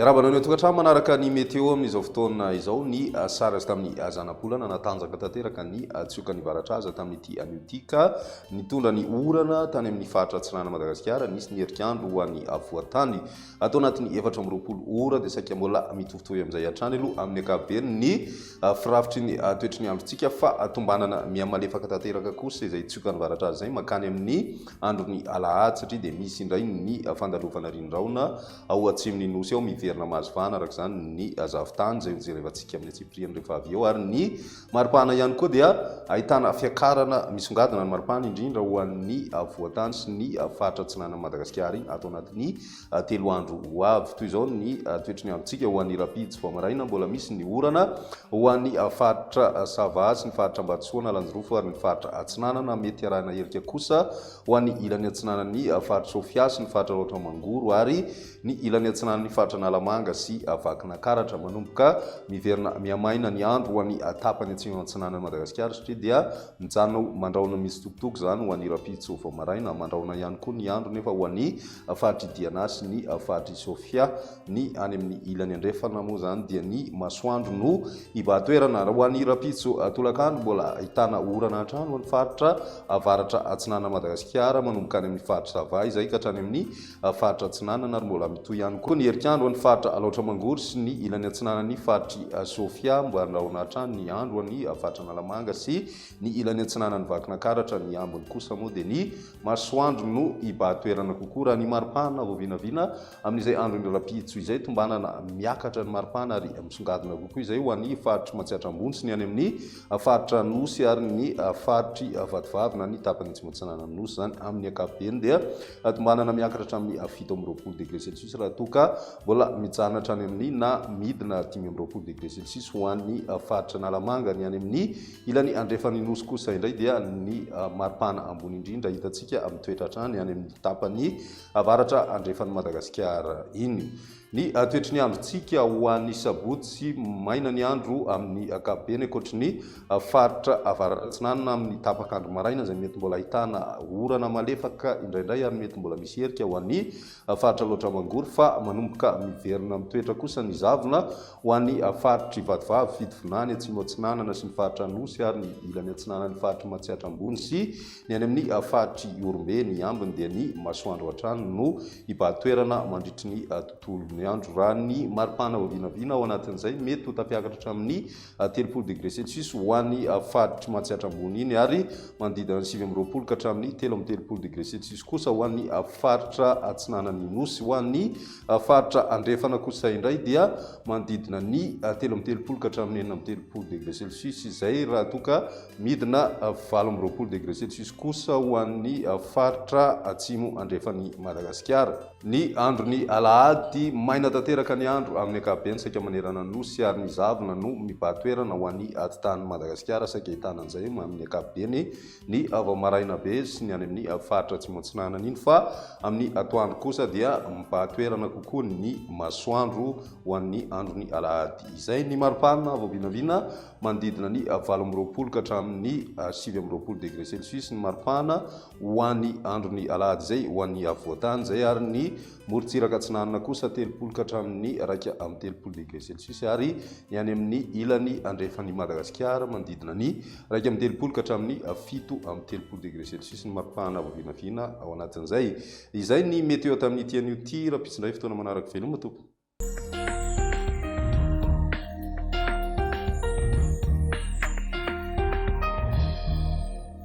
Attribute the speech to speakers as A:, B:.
A: Miarahaba anao any an-tokantrano manaraka ny météo amin'izao fotoana izao. Ny sary azo tamin'ny zanabolana natanjaka tanteraka ny tsiokan'ny varatra aza tamin'ity anio ity ka nitondra ny orana tany amin'ny faritra atsinanan'i Madagasikara. Nisy ny herikandro ho an'ny afovoan-tany. Ato anatin'ny 24 ora dia saika mbola mitovitovy amin'izay hatrany aloha amin'ny ankapobeny ny firafitry ny toetry ny androntsika fa tombanana mihamalefaka tanteraka kosa izay tsiokan'ny varatra azy izay mankany amin'ny andron'ny alahady satria dia misy indray ny fandalovana rindraona ao atsimon'ny Nosy ao miverina mahazo vahana araka izany ny zavon-tany izay hojerevantsika amin'ny antsipiriany rehefa avy eo ary ny maripana ihany koa dia ahitana fiakarana misongadina ny maripana indrindra ho an'ny afovoan-tany sy ny faritra atsinanan'i Madagasikara iny ato anatin'ny 3 andro ho avy. Toy izao ny toetry ny androntsika ho an'ny rahampitso vao maraina, mbola misy ny orana ho an'ny faritra Sava sy ny faritra Ambatosoa, Analanjirofo ary ny faritra Atsinanana. Mety arahina herika kosa ho an'ny ilany atsinanan'ny faritr'i Sofia sy ny faritra Alaotra Mangoro ary ny ilany atsinanan'ny faritra Analamanga sy Vakinakaratra. Manomboka miverina mihamaina ny andro ho an'ny tapany atsimo atsinanan'i Madagasikara satria dia mijanona ho mandrahona mitsitokotoko izany ho an'ny rahampitso vao maraina. Mandrahona ihany koa ny andro nefa ho an'ny faritr'i Diana sy ny faritr'i Sofia. Ny any amin'ny ilany andrefana moa izany dia ny masoandro no hibahan-toerana. Ho an'ny rahampitso tolakandro, mbola ahitana orana hatrany ho an'ny faritra avaratra atsinanan'i Madagasikara, manomboka any amin'ny faritra Sava izay ka hatrany amin'ny faritra atsinanana ary mbola mitohy ihany koa ny herikandro ho an'ny faritra Alaotra Mangoro sy ny ilany atsinanan'ny faritr'i Sofia. Mbola andrahona hatrany ny andro ho an'ny faritra Analamanga sy ny ilany atsinanan'i Vakinankaratra. Ny ambiny kosa moa dia ny Masoandro no hibahan-toerana kokoa raha ny maripana vao vinavina amin'izay andron'ny rahampitso izay. Tombanana miakatra ny maripana ary misongadina kokoa izay ho an'ny faritr'i Matsiatra Ambony sy ny any amin'ny faritra Anosy ary ny faritr'i Vatovavy na ny tapany atsimo atsinanan'ny Nosy izany. Amin'ny ankapobeny dia tombanana miakatra hatramin'ny 27 degré celsius raha toa ka mbola mijanona hatrany amin'ny na midina 25 degré celsius ho an'ny faritra Analamanga. Ny any amin'ny Ilany andrefan'ny Nosy kosa indray dia ny maripana ambony indrindra hitantsika mitoetra hatrany any amin'ny tapany avaratra andrefan'i Madagasikara iny. Ny toetry ny androntsika ho an'ny sabotsy, maina ny andro amin'ny ankapobeny ankoatry ny faritra avaratra atsinanana amin'ny tapak'andro maraina izay mety mbola ahitana orana malefaka indraindray ary mety mbola misy herika ho an'ny faritra Alaotra Mangoro fa manomboka miverina mitoetra kosa ny zavona ho an'ny faritr'i Vatovavy, Fitovinany, Atsimo Atsinanana sy ny faritra Anosy ary ny ilany atsinanan'ny faritr'i Matsiatra Ambony sy ny any amin'ny faritr'i Ihorombe. Ny ambiny dia ny masoandro hatrany no hibahan-toerana mandritry ny tontolon'ny andro. Raha ny maripana vao vinavina ao anatin'izay, mety ho tafiakatra hatramin'ny 30 degré celsius ho an'ny faritr'i Matsiatra Ambony iny ary manodidina ny 29 ka hatramin'ny 33 degré celsius kosa ho an'ny faritra atsinanan'ny Nosy. Ho an'ny faritra andrefana kosa indray dia manodidina ny 33 ka hatramin'ny 36 degré celsius izay raha toa ka midina 28 degré celsius kosa ho an'ny faritra atsimo andrefan'i Madagasikara. Ny andron'ny alahady, maina tanteraka ny andro amin'ny ankapobeny saika manerana ny Nosy ary ny zavona no mibahan-toerana ho an'ny atitan'i Madagasikara saika ahitana an'izay amin'ny ankapobeny ny vao maraina be sy ny any amin'ny faritra atsimo atsinanana iny fa amin'ny atoandro kosa dia mibahan-toerana kokoa ny masoandro ho an'ny andron'ny alahady izay. Ny maripana vao vinavina manodidina ny 28 ka hatramin'ny 29 degré celsius ny maripana ho an'ny andron'ny alahady izay, ho an'ny afovoan-tany izay, ary ny morontsiraka atsinanana kosa 30 ka hatramin'ny 31 degré celsius ary ny any amin'ny ilany andrefan'i Madagasikara manodidina ny 31 ka hatramin'ny 37 degré celsius ny maripana vao vinavina ao anatin'izay. Izay ny météo tamin'ity anio ity, rahampitso indray fotoana manaraka veloma tompoko.